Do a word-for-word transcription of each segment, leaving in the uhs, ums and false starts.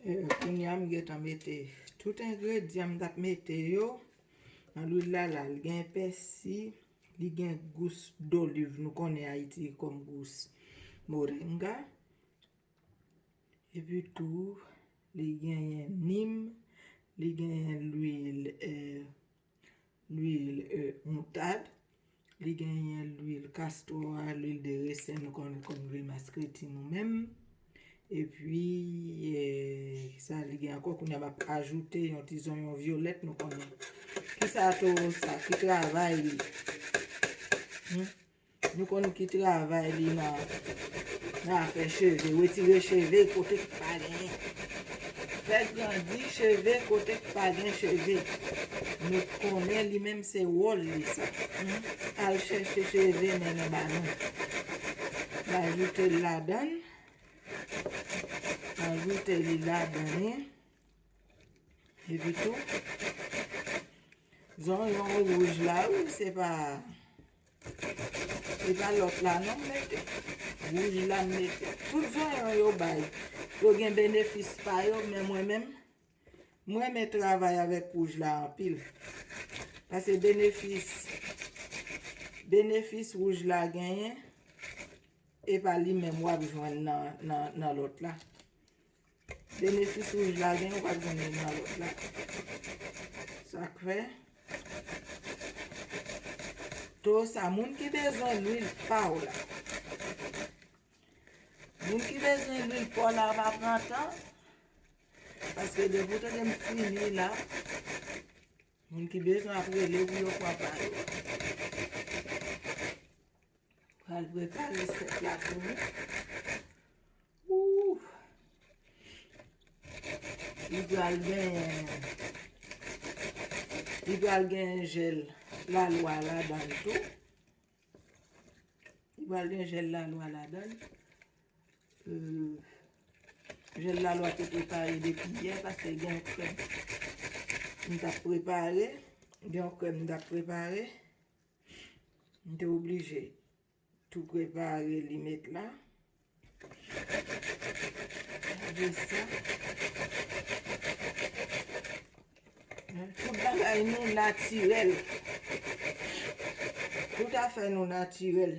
Kounye a m gentan mete tout engredyan m t ap mete yo nan lwil la. La, li gen pèsi, li gen gous doliv, nou konnen Ayiti kòm gous moringa. Epi tou, li genyen nim, li genyen lwil, eh, lwil, eh, moutad, li genyen lwil kastwò a, lwil de resen, nou konnen kòm lwil maskreti nou menm. Epi, eh, sa li gen ankò, kounye a m ap ajoute yon ti zonyon vyolèt, nou konnen. Kisa towo sa, ki travay li? Hmm? Nou konn ki travay li nan, nan afè cheve. Retire cheve kote k pa genyen. Fè grandi cheve kote k pa gen cheve. Nou konnen li menm se wòl li sa. Hmm? Al chèche cheve mennen ba nou. M ajoute l ladan l. M ajoute li ladan li. Epi tou, zonyon wouj la, wi, se pa, se pa lòt la non m mete. Wouj la m mete. Tout zonyon yo bay, yo gen benefis pa yo, men mwen menm, mwen renmen travay avèk wouj la anpil. Paske benefis, benefis wouj la genyen, e pa li menm w ap jwenn nan, nan, nan lòt la. Benefis wouj la gen, ou pa t konnen nan lòt la. Sa k fè. To sa, moun ki bezwen lwil pa w la. Moun ki bezwen lwil pa w la pa pran tan. Paske depi w tande m fini la, moun ki bezwen ap rele pou yo pran pa yo. Pral prepare sèt la pou nou. Ooh. Li pral gen, li pral gen jèl lalwa ladan l tou. Li pral gen jèl lalwa ladan l. Euh, jèl lalwa te prepare depi yè, paske gen yon krèm m t ap prepare. Gen yon krèm m t ap prepare. M te oblije tou prepare li met la. Apre sa, tout bagay nou natirèl. Tout afè nou natirèl.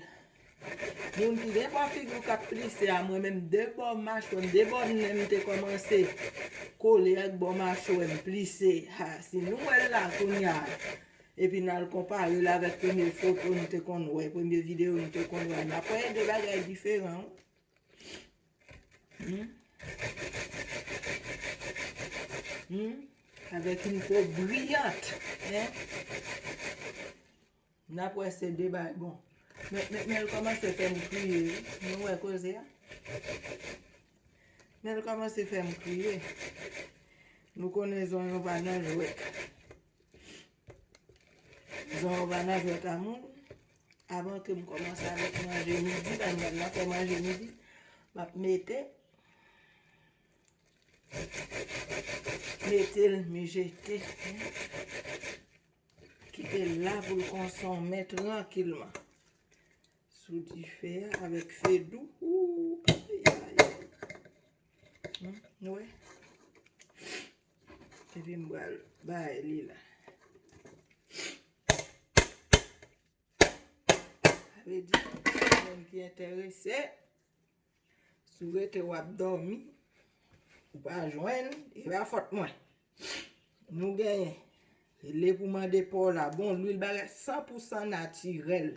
Moun ki gen bò figi w k ap plise a, mwen menm de bò machwè m, de bò nen m te kòmanse kole ak bò machwè m plise. Ha, si nou wè l la kounye a, epi n al konpare l avèk premye foto nou te konn wè, premye videyo nou te konn wè, n ap wè de bagay diferan, wi. Hmm? Hmm? Avèk yon po briyant, en? N ap wè se de bagay bon. Men, men, men l kòmanse fè m kriye, wi. Nou wè koze a? Men l kòmanse fè m kriye. Nou konnen zonyon pa nan jwèt. Zonyon pa nan jwèt a moun. Avan ke m kòmanse avèk manje midi, banyèl la fè manje midi, m ap mete, mete l mijete. Kite l la pou l konsonmen trankilman. Sou dife a avèk fe dou. Ooh, ay, ay, ay. Hmm, nou wè? Epi m pral bay li la. Sa vle di, moun ki enterese, si w rete w ap dòmi, ou pa jwenn, e pa fòt mwen. Nou genyen. Rele pou mande pa w la. Bon, lwil bagay san pou san natirèl.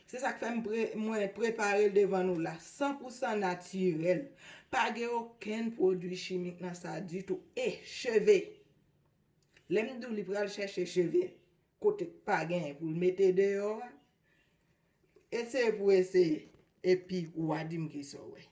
Se sa k fè m pre-, mwen prepare l devan nou la. San pou san natirèl. Pa gen okenn pwodui chimik nan sa ditou. E cheve. Lè m di w li pral chèche cheve kote k pa genyen pou l mete deyò a, eseye pou eseye. Epi w a di m kisa w wè.